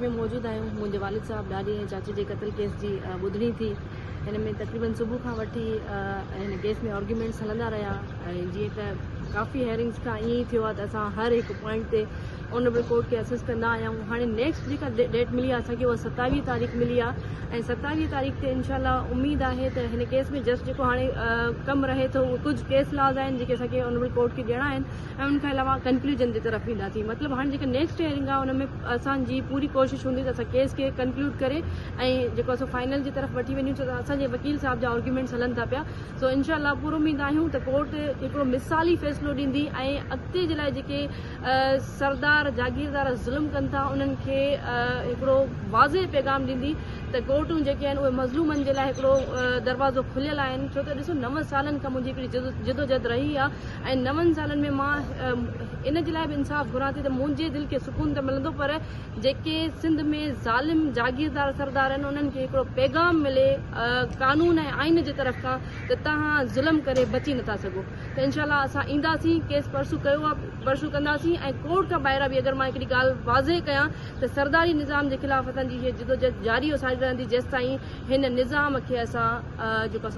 Court ۾ موجود آهيون. منهنجي والد صاحب ڏاڏي ۽ چاچي جي قتل ڪيس جي ٻڌڻي ٿي. هن ۾ تقريبن صبح کان وٺي هن ڪيس ۾ آرگيومينٽس هلندا رهيا ۽ جيئن ته ڪافي هيئرنگس کان ائين ئي ٿيو آهي ته اسان هر هڪ پوائنٽ تي آنريبل ڪورٽ کي اسس ڪندا آيا آهيون. هاڻي نيڪسٽ جيڪا ڊيٽ ملي آهي اسان کي اها 27 تاريخ ملي آهي ۽ 27 تاريخ تي انشاء الله اميد آهي ته هن ڪيس ۾ جسٽ جيڪو هاڻي ڪم رهي ٿو اهي ڪجهه ڪيس لاز آهن جيڪي اسان کي آنريبل ڪورٽ کي ڏيڻا آهن ۽ ان کان علاوه ڪنڪلوجن جي طرف وينداسين. مطلب هاڻي جيڪا نيڪسٽ هيئرنگ آهي ان ۾ اسان جي پوري ڪوشش هوندي ته اسان ڪيس کي ڪنڪلوڊ ڪري ۽ جيڪو اسان فائنل جي طرف وٺي وڃون ڇو ته اسان جي وڪيل صاحب جا آرگيومينٽس هلن ٿا پيا. سو انشاء الله پر اميد آهيون ته ڪورٽ هڪڙو مثالي فيصلو ڏيندي ۽ اڳتي جي لاء جيڪي سردار جاگيردار ظلم ڪن ٿا انهن کي هڪڙو واضح پيغام ڏيندي ته ڪورٽون جيڪي آهن اهي مظلومن جي لاء هڪڙو دروازو کليل آهن. ڇو ته ڏسو 9 سالن کان منهنجي هڪڙي جدوجهد رهي آهي ۽ 9 سالن ۾ مان ان جي لاء به انصاف گهران ٿي ته منهنجي دل کي سڪون ته ملندو پر جيڪي سنڌ ۾ ظالم جاگيردار سردار آهن انهن کي هڪڙو پيغام ملي قانون ۽ آئين جي طرف کان ته توهان ظلم ڪري بچي نٿا سگهو ته انشاء الله اسان اينداسين ڪيس پرسو ڪيو آهي پرسو ڪنداسين ۽ ڪورٽ کان ٻاهران به اگر مان هڪڙي ڳالهه واضح ڪيان ته سرداري نظام جي خلاف اسان جي هي جدوجهد جاري و ساري رهندي جيستائين هن نظام کي اسان جيڪو.